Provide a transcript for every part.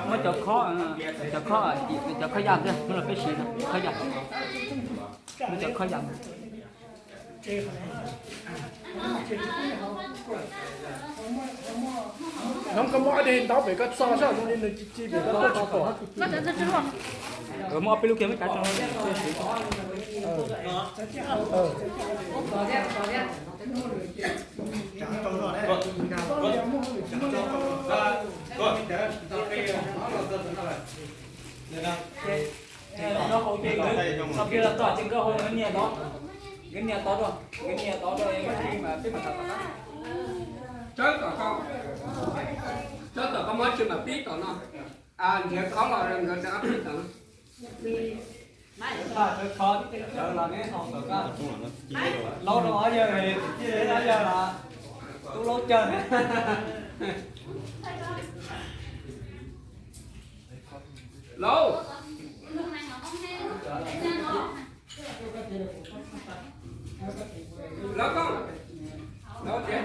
Muab cov khob, cov khob, cov khob yas thiab, muab los peb siv khob yas. Muab cov khob yas. Hnub koj muab ob daim ntaub pem koj txo saib zoo li nws ci ci pem koj tuaj tsis pom. Muab ob peb lub kiag muab cav tso. Nkauj hau ces nkawd txog kiag los txog ces nkauj hau nkawd nias tod, nkawd nias tod rau, nkawd nias tod rau, peb mam tham tom qab. Tsawb tom koj, tsawb tom koj muab tswv mam pib tom no. Nrhiav khob los nkawd rov qab pib tom no. Laub rau ob yawg, tij laub yawg los tub laub cawg. Laub, laub koj, laub tias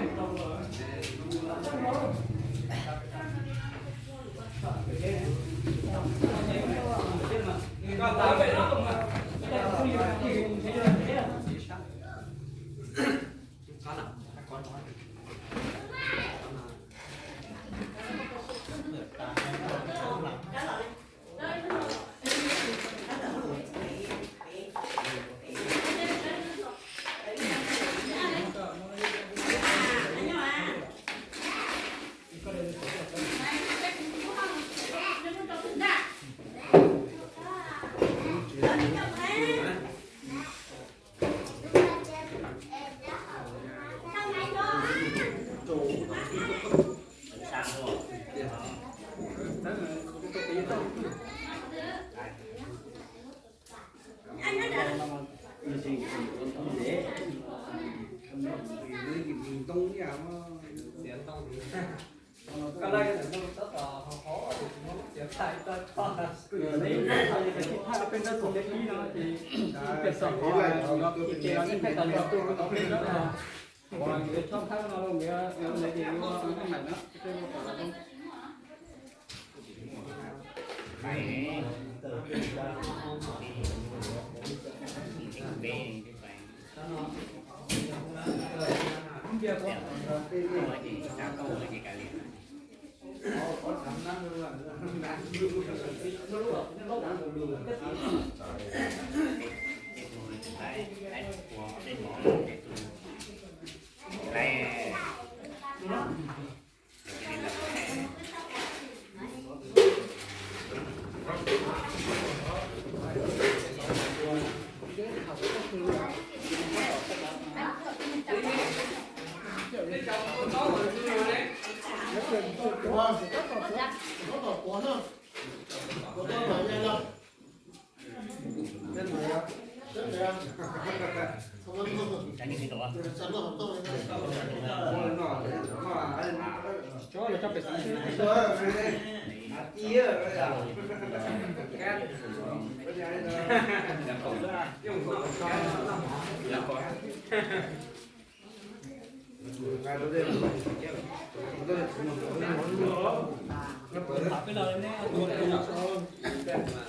Peb los ne,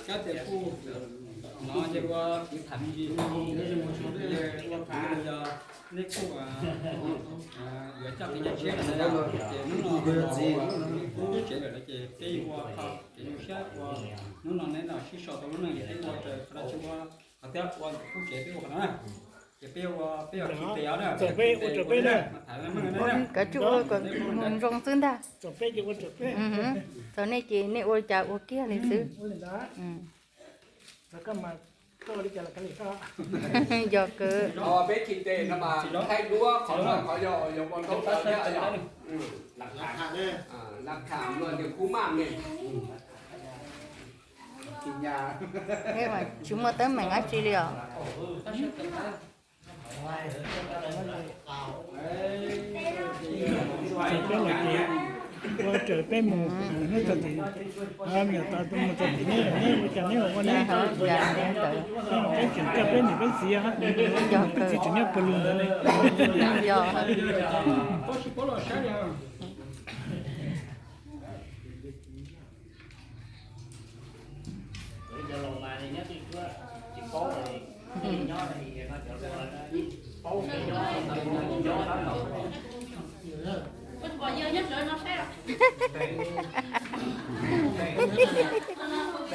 cab tias kuj no ces ua kuv tham me ntsis, ua kuv yog nej kuj yuav coj kev nyob tshiab no, ces hnub no kuv twb tsev lawm no ces peb ua qho kev zoo siab ua hnub no neb los sib sau tau lub neej ces peb ua raws qhov no tsis ua qhov thiab ua kuv tsev peb ua qhov no na. Ces peb ua peb yog khib tes os na. Txawm peb ua txawm peb na. Kav tsij ua kom mus zoo xwb ntag. Txawm peb ces ua txawm peb. Txawm nej ces nej ua li cas ua kiag li xwb. Ua li ntawd. Txawm koj mas Yog kawg. Peb khi tes no mas thaij duab qhov no qhov yog, yog ua ntaub ntawv thiab yog. Lam tham luag tias khub maj me. Tsis muaj teeb meem dab tsi li os. Peb los ces ua raws peb mus hnub txog tim, me nyuam tau mus txog tim neb, neb ua cas neb ua neb, peb tseem coj peb niam peb txiv, peb txiv tseem nyob puag lug ntawd.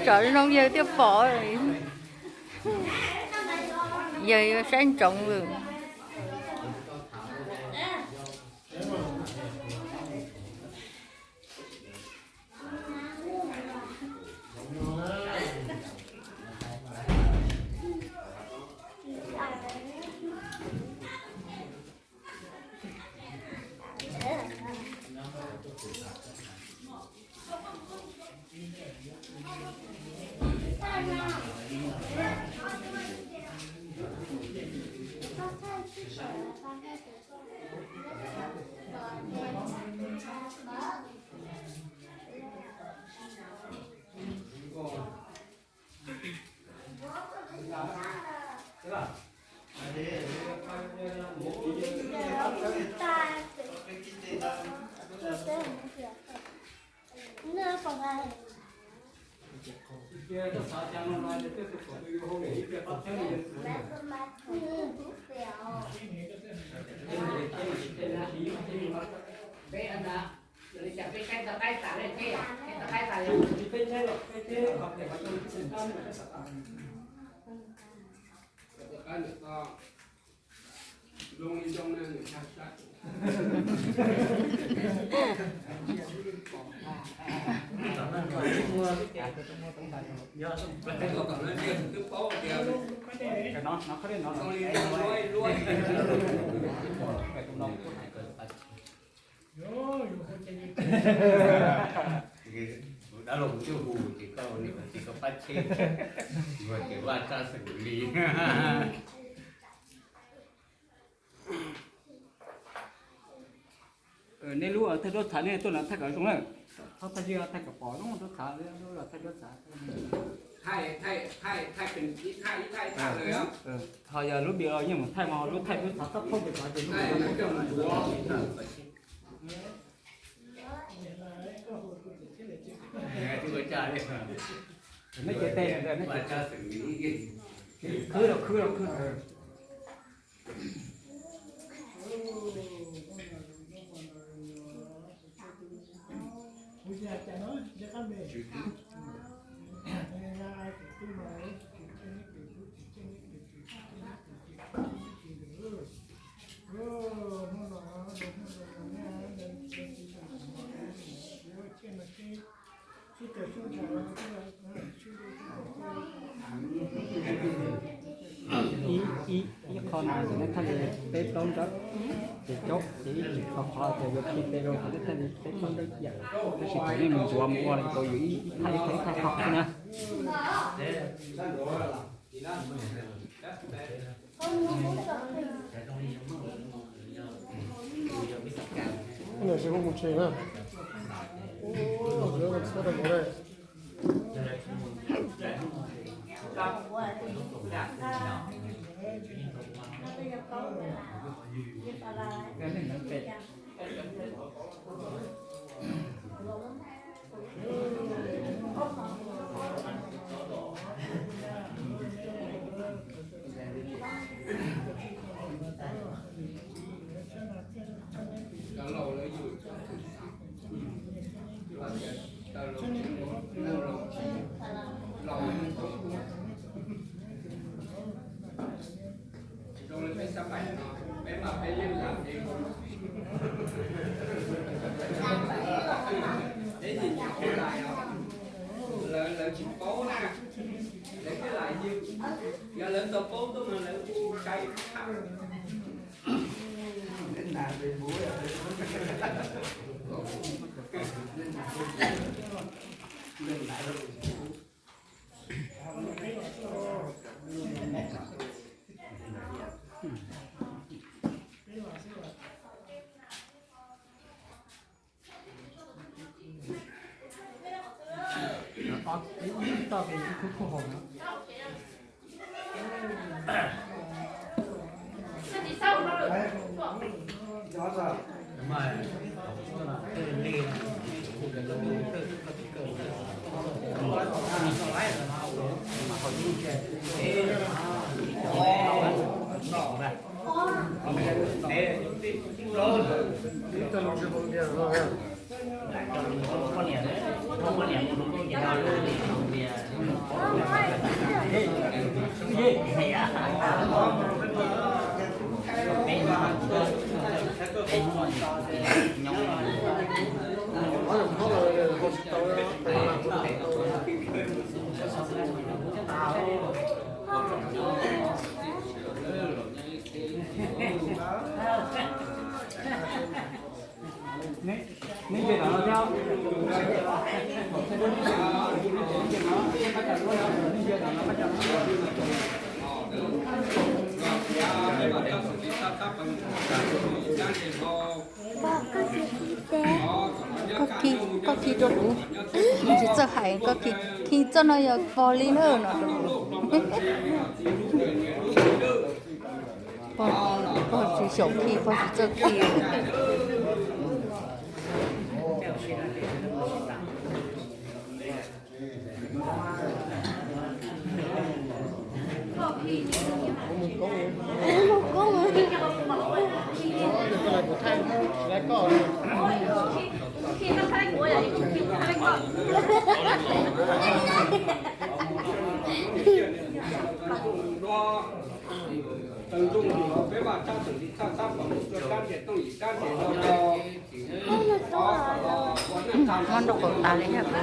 Tsov zoo yawg thiaj pom. Yawg yuav saib ntsoov lawm. Dab laug kuv twb hu ces koj niam txiv koj pab cheb, luag ces vaj tsab xeem li. Nej lub thaj duab txhav nej tuaj no thaij kom zoo na. Thaij kom pom zoo duab txhav, lub thaij duab txhav. Ho yog lub video yeej mus thaij mas lub thaij duab txhav txhob phooj pes txhav ces lub Neb cia tej, khwb rau khwb rau khwb. Ib, ib qho no ces nej thaij li peb plaub nrawm, ces caub, ces ib chim qhov qhov ces yuav khi tes rau ces nej thaij li peb plaub nrawm yam. Tab sis thaum nej mus ntxuav mus ua no ces tau yus ib thaij ib thaij ib thaij qhov xwb na. Ua ntawm tsis hu mus tsev na. Ua txhua rau mus lawm. Zoo li peb xab pais no, peb mas peb yeej lam li, peb yeej nyiam online os, lawv, lawv tsis paub na, lawv twb lam yws. Koj khi, koj khi rau kuv. Tsis txawj hais, koj khi, khi txoj no yog pog li na no rau kuv. Pog, pog tsis xyaum khi, pog tsis txawj khi. Muab nrog kaus tas li yog. Mus,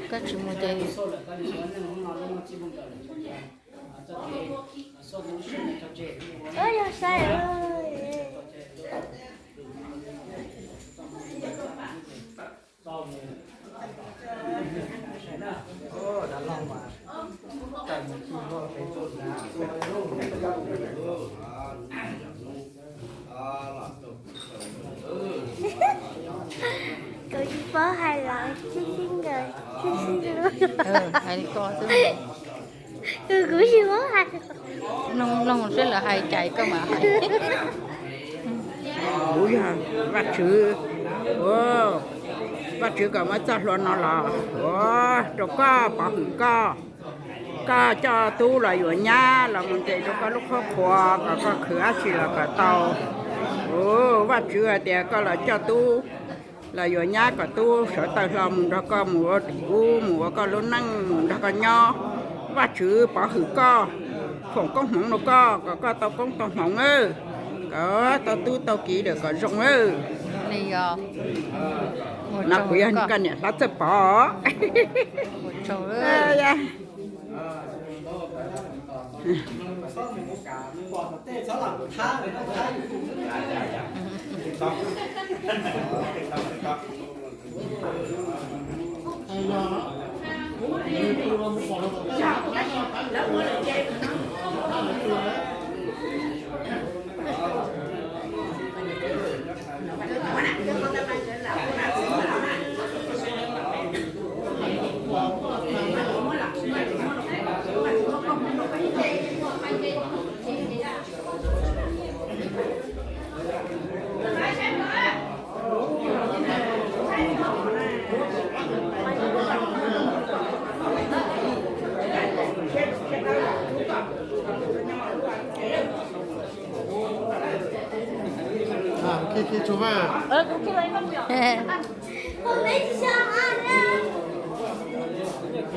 koj, koj tsis mus ces. Kuv tsis paub hais lawm, sib sib nkawd, sib sib hlub. Hais li ko xwb. Kuv tsis paub hais. Mloog, mloog seb lawv hais cas koj mam hais. Kuv yog Vajtswv, Vajtswv kom muab txoj hlua no los ua rau koj pov hwm koj. Koj coj tub los yuav nyab los mus ntes rau koj lub qhuab qhuas kom koj khwv dab tsi los kom tau. Ua Vajtswv hais tias koj los coj tub los yuav nyab kom tub sawv tawm hlo mus nrog koj mus ua ub mus ua koj lub neej mus nrog koj nyob. Vajtswv pov hwm koj, foom koob hmoov rau koj kom koj tau koob tau hmoov, kom tau tub tau kiv lawm kom zoo. No kuv yog koj niam hlob Txawj Pov.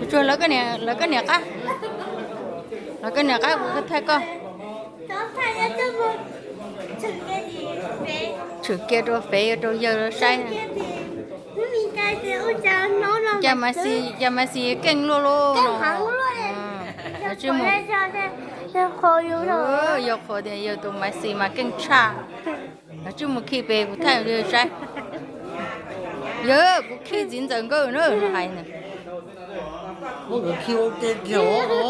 Tsuag lawv koj niam, lawv koj niam qab, lawv koj niam qab kuv thaij koj. Tshwm kiag rau fev rau yawg saib. Cas Maiv Xis, cas Maiv Xis keej luaj luaj no. Yog qhuas tias yawg tus Maiv Xis mas keej tshaj. Los tsij mus khi pem kuv thaij yawg saib. Yawg, kuv khi txiv ntxawm nkawd na hais na. Muab nkawd khi ua ke kiag os no.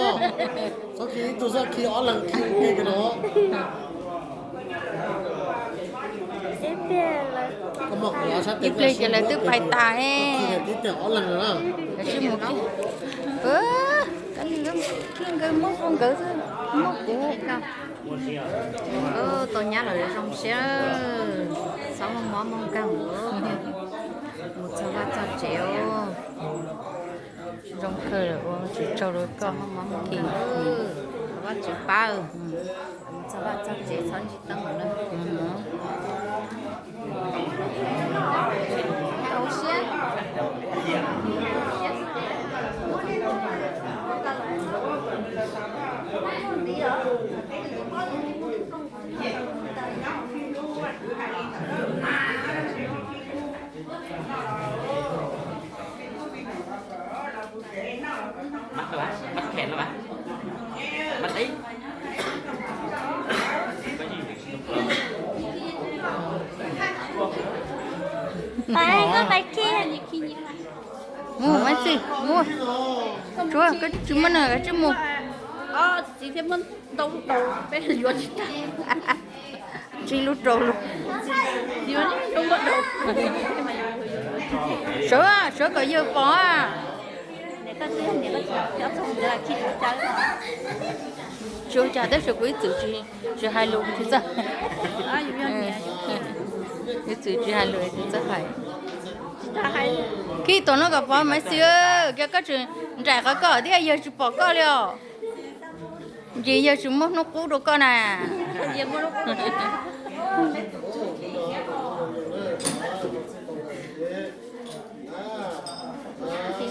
Txhob khi ib tug, txhob khi ob leeg, khi ua ke kiag no. Ib pliag ces lawv twb pais tas. Khi tib tug ob leeg no. Los tsij mus khi. Khi nkawd muab rau nkawd xwb, muab kuv. Tau nyab lawm zoo siab, txhob muaj mob muaj nkeeg, mus txog vaj txog tsev os. Zoo kawg lawm, ua tsis tsaug rau koj. Vaj tsev pab, txog vaj txog tsev txhob ntsib teeb lawm. Mus, Maiv Xis, mus. Tsuag, koj tsis muaj neeg koj tsij mus. Tsis lub rau lub. Sawv, sawv kom yawg pom. Tsis ua cas, tab sis kuv ib txwm tsis hais lus tsis txawj. Ib txwm tsis hais lus tsis txawj hais. Khi tom no kom pom Maiv Xis, kiag koj tseem nraim qhov koj thiab yawg tsis pom koj li os. Ntsis yawg tsis muab hnub qub rau koj na. Tiam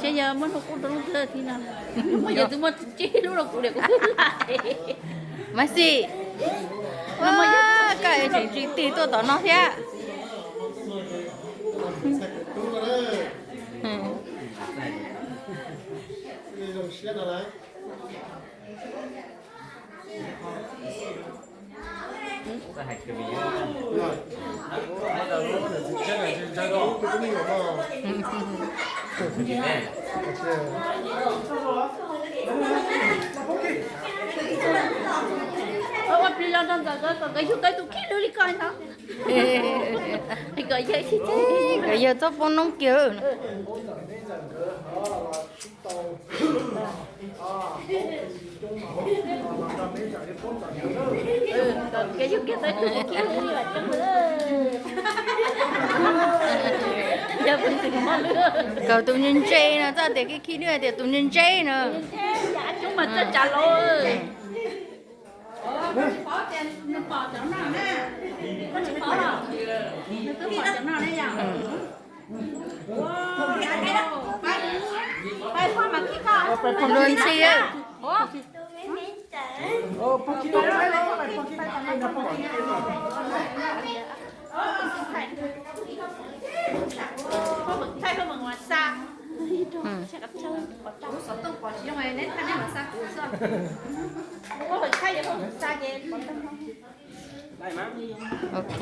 sis yog muab hnub qub rau lub twg thiab no, yog twb muab tsib lub rau kuv, kuv twb lais. Maiv Xis, koj tseem tsis tig tuaj tom no thiab. Ua plig los nrog ntxawm nkawd kom nkawd yug nkawd tus khib lwb li ko no. Kom yawg txhob poob noob kiag. Kom tus ntse ntse no, txoj tias khib khib nws tias tus ntse ntse no. Luag ntxhi. Ok.